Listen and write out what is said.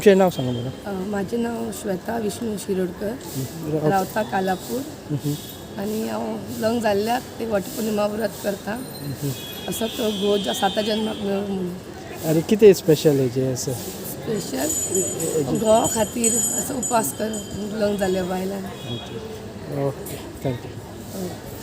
तुमचें नाव सांगा मॅडम. म्हाजें नांव श्वेता विष्णू शिरोडकर, रावता कालापूर आनी हांव लग्न जाल्ल्याक ते वटपौर्णिमा व्रत करता, असो तो घोव साता जन्माक मेळूं म्हणून. आनी कितें स्पेशल हेजें आसा? स्पेशल घोवा खातीर असो उपास कर लग्न जाल्ल्या बायलांक. Okay, thank you.